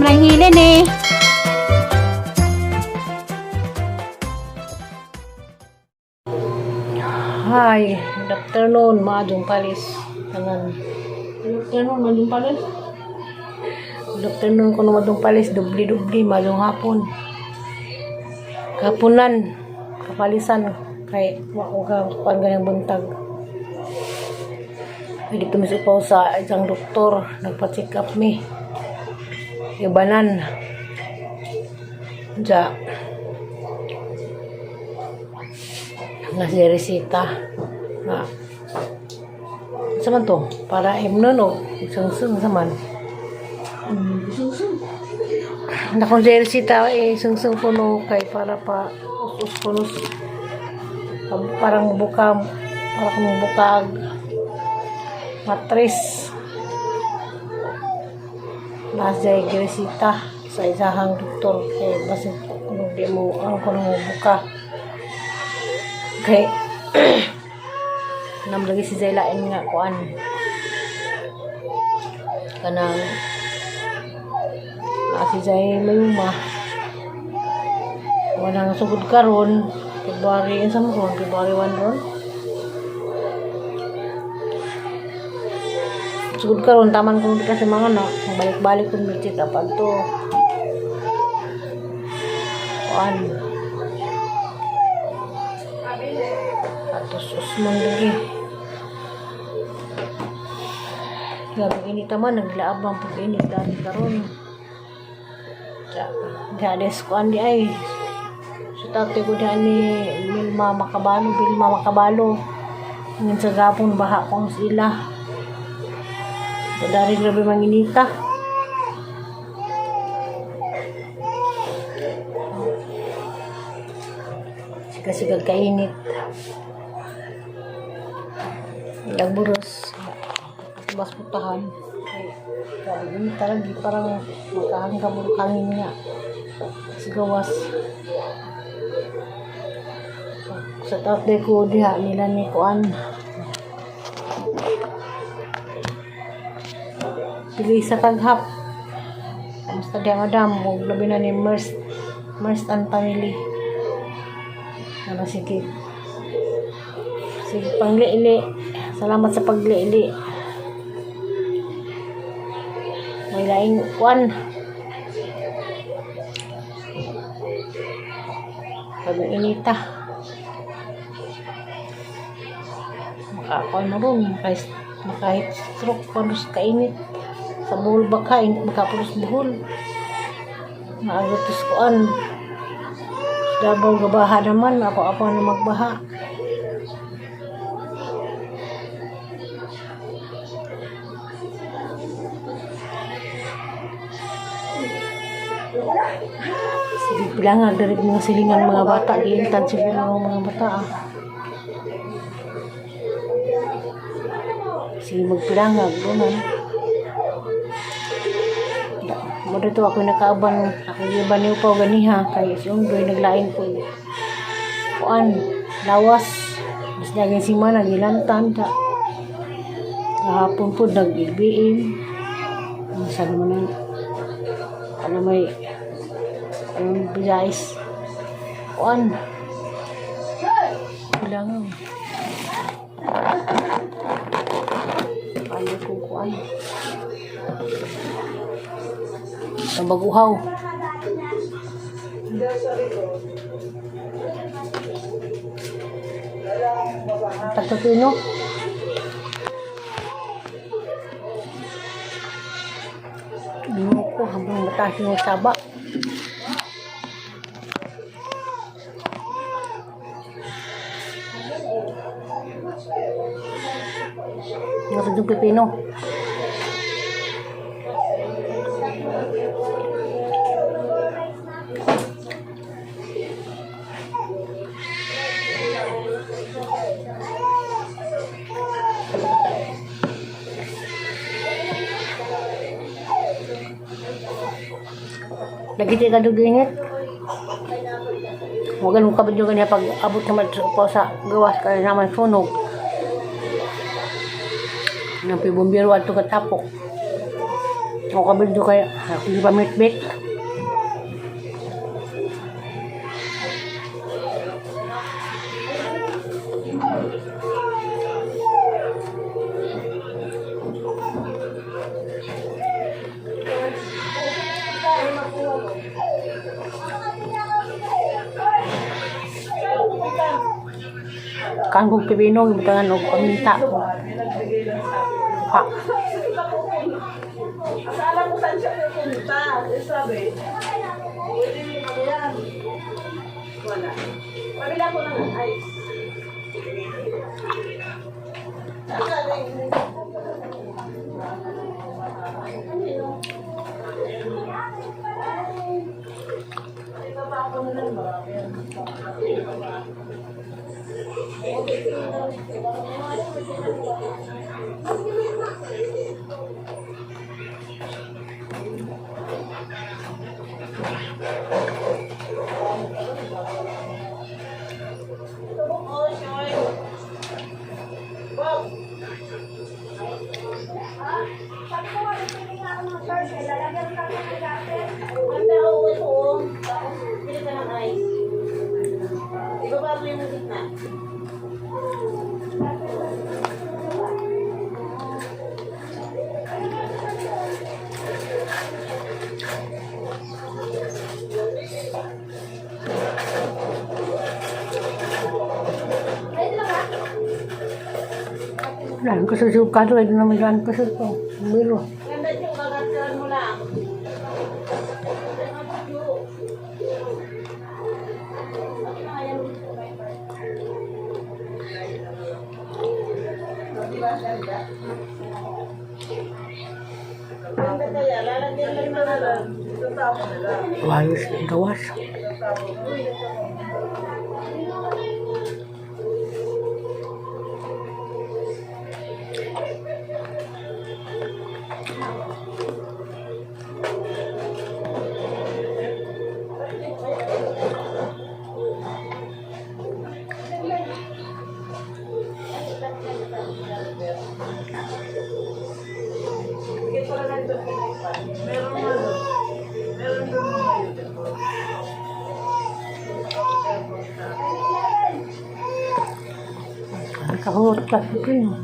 Sobrang hilin eh. Hi, good afternoon, maadong palis. Tanan. Good afternoon, maadong palis. Good afternoon kuno maadong palis, dubli-dubli maadong hapon. Kapunan, kapalisan kay wa ko ka kuan ganang buntag. Ay, dito mi sa upaw sa isang doktor, nagpa-check up mi. Ibanan. Ja. Nga si resita. Nga. Sa man to? Para imno no? Sungsung sa man. Nakong si resita eh, sungsung ko no kay para pa us-us ko no. Parang buka, para kung bukag matres. Nasa resita sa isahang doktor kay basin kung di mo ano ko nung buka kay nam lagi si Zaylain nga kuan kanang na si Zay mayuma wala nga sugod karon February unsa man ron February 1 ron sugod karon taman ko di kasi mga anak balik-balik ko mi check up adto kuan atos usman lagi. Grabe init man, naglaab ang pag-init dani karon. Ja, gades ko andi ay. So tate ko diha ni Milma Makabalo, Bilma Makabalo. Ngin sa gapon baha ko ang sila. So, dari grabe manginita. Siga-siga kainit. Nagburos. Bas putahan. Ay, grabe init talaga. Parang makahangga mo hangin nga. Sigawas. Sa taot day ko diha nila ni Kuan. Pili sa kaghap. Kamusta diha madam? Ug labi na ni Merce Merce and family. Ano sige. Sige pangliili. Salamat sa pagliili. May laing kuan. Pag inita. Makakuan na ron. Makahit stroke pa rin sa kainit. Sa buhol ba ka? Init makapulos buhol. Maagotos kuan. Davao gabaha naman. Ako ako na magbaha. Sige, bilangan dari mga silingan mga bata. Giintan siguro ang mga bata ah. Sige, magpilangag. Doon. Mo dito ako nakaaban. Ako giban niyo pa ganiha. Kay si Undoy naglain ko. Kuan, lawas. Mas naging si Mana, gilantan. Ta. Kahapon po, nag-ibiin. Saan naman na, ano may, anong biyais. Kuan. Kailangan. Ano kung kuan. Ang baguhaw. Pagkapino. Ano ko habang mataas yung saba. Nga yung pipino. Lagi ka duginit. Huwag ganun kabad yung ganyan pag abot naman sa upaw sa gawas kaya naman sunog. Nang pibumbiro ato katapok. Ako kabildo kaya ako di pa mitbit. Kan kong pipino, gibutangan og paminta. Ha. Akala ko saan siya pupunta. Eh, sabi, pwede mo ano yan. Wala. Pabila ko ng ice. Akala yun. Oh, sure. Bob. Sabi ko nga, bibili nga ako ng charge. Eh. Lalagyan lang ako ng gases. Ang tao ito, oh. Tapos, bili ka ng ice. Ibaba mo yung gitna. Lan ko sa sukado ay naman lan ko sa ko. Miro. Ganda yung kagatkaran mo lang. Ganda kaya, lalagyan lang ng ano. Wayos gawas. Kahurot ka sa kanya.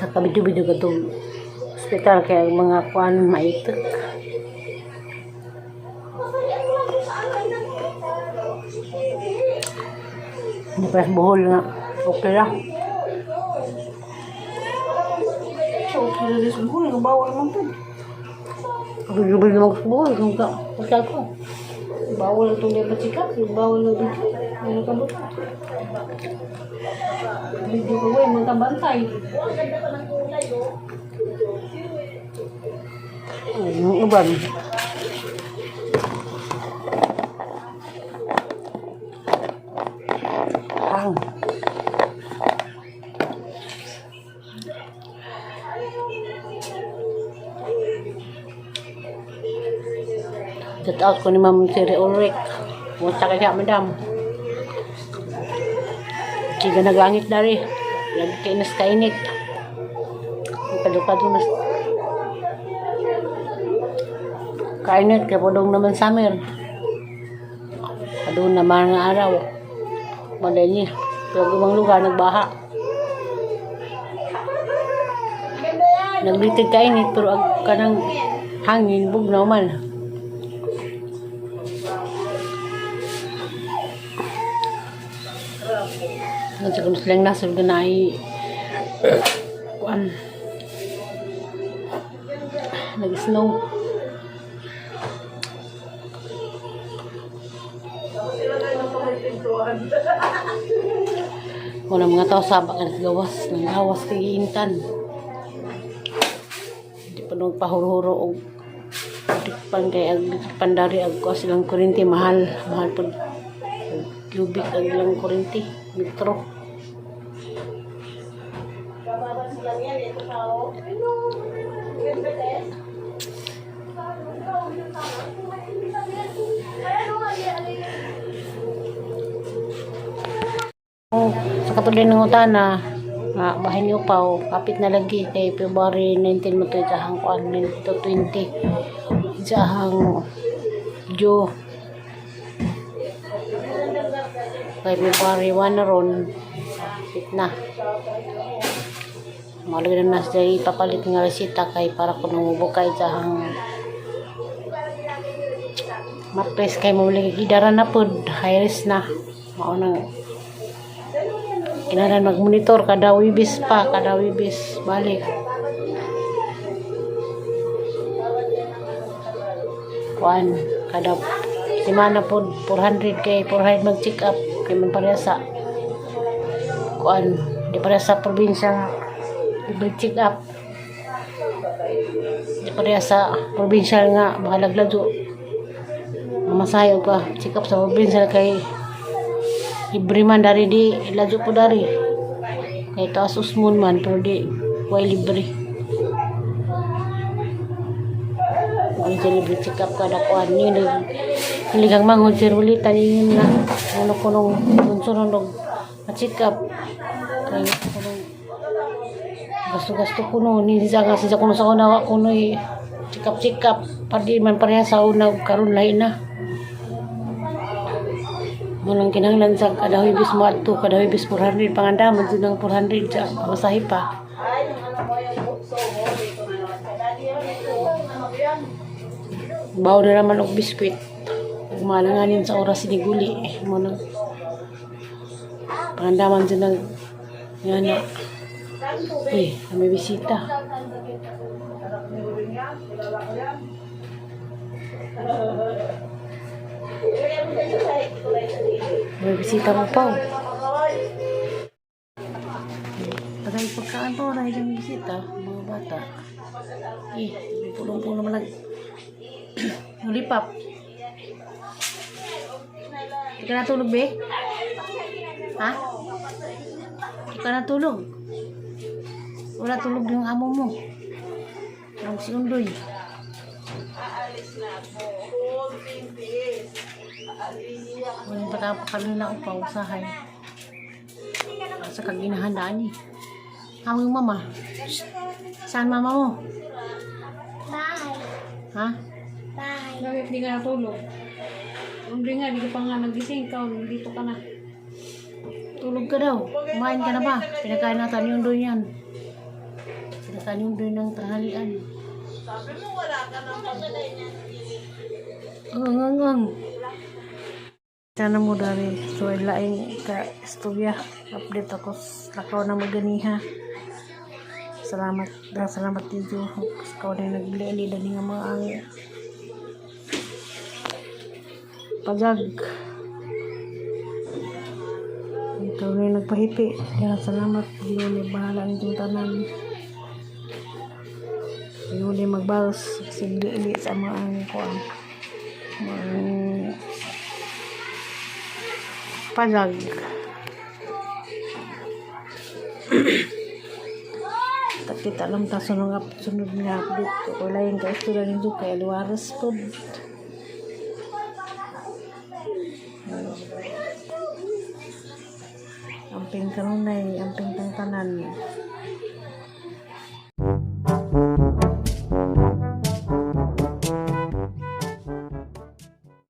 Kakabidyo-bidyo ka itong ospital kaya ang mga kuan maitak. Hindi pa sa Bohol nga. Okay ra. Okay na sa buhay, bawal man po. Kabidyo-bidyo naman sa Bohol. Kung ka, hotel ko. Bawal itong dapat sikat. Bawal na dito. Ano ka ba? Video ko eh, mga bantay. Oh, ang ganda pa ng kulay, oh. Ay, yung uban. Ang. Shout out ko ni Ma'am Siri Ulrich. Kumusta ka siya, madam? Sige naglangit dari. Lagi kainas kainit. Kado-kado na kainit kay podong naman summer. Kado naman nga araw. Malay niya. Pero ibang lugar nagbaha. Naglitig kainit pero ag kanang hangin bugnaw man. Nagsagun silang nasod na ay kuan nag-snow. Wala mga tao sa baka gawas ng gawas kay giintan. Hindi pa nung pahuro-huro og Japan kay ag pandari ag kuha silang kuryente mahal, mahal pud cubic ang ilang kuryente, metro. Bababas lang yan, ito pa oh. Ganda, Oh, sa katuloy ng utana, nga bahin niyo pa oh, kapit na lagi kay February 19 mo to itahang kuan 19 to 20 itahang due kay February 1 na ron kapit na. Malagay na siya ipapalit nga resita kay para kung bukay itahang Martes kay mo lagi idara na pod, high risk na mao nang kinahanglan magmonitor kada Webes pa, kada Webes balik. Kuan, kada semana po 400 kay 400 mag-check up kay man pareha sa kuan, di pareha sa probinsya libre check up. Di pareha sa probinsya nga makalagladyo. Mamasahe og ka check up sa probinsya kay libre man dari, di ladyo po dari kay taas usmon man pero di way libre. Ang siya libre check up kada kuan ni ligang manghod si Rulita ni na ano ko nung unso nung check up kay kunong gasto-gasto ko no ni siya nga siya kuno sa una wa kuno check up, check up padi man pareha sa una ug karon lahi na. Walang kinahanglan sa kada Huwebes mo adto, kada Huwebes 400 pangandaman jud ng 400 sa pamasahe pa. Ay, yung ano mo yung bukso mo, dito na naman. Sa daddy, yun, ito, ano ko yan? Bawo na naman og biskwit. Ug malanganin sa oras ni guli mo nang pangandaman jud ng ngana. Uy, may bisita. Anak ni Ruben yan, kilala ko yan. Ilagay mo sa sahig, kulay sa dito. May bisita mo pa. Oh. Tagay pagkaan po, dahil yung bisita, mga bata. Eh, pulong-pulong naman nag lollipop. Di ka natulog, be? Ha? Di ka natulog? Wala tulog yung amo mo. Ang si Undoy. Aalis na ako. Konting tiis. Aalis. Walang patapos kami na upaw usahay. Sa kaginahandaan eh. Ang yung mama. Shh. Saan mama mo? Bye. Ha? Bye. Bakit di ka natulog? Hindi nga, di ka pa nga nagising. Ikaw, nandito ka na. Tulog ka daw. Kumain ka na ba? Pinakain natin yung doon yan. Pinakain yung doon ng tanghalian. Sabi mo wala ka nang pag. Ang ang ang. Sana mo dari. So, laing ka istorya. Update ako. Lakaw na maganiha. Salamat. Dah, salamat dito. Ikaw na nagbili dani nga mga ang pagag. Ikaw na nagpahipi. Kaya salamat. Di mo na bahala nitong tanan. Di mo na magbalos. Sigli sa mga ang kuang. Mga pagag. Takita lang ta sunod up sunod nga update ko. Wala yung kaistorya nito kay Alvarez po. Amping kanunay, amping tang tanan.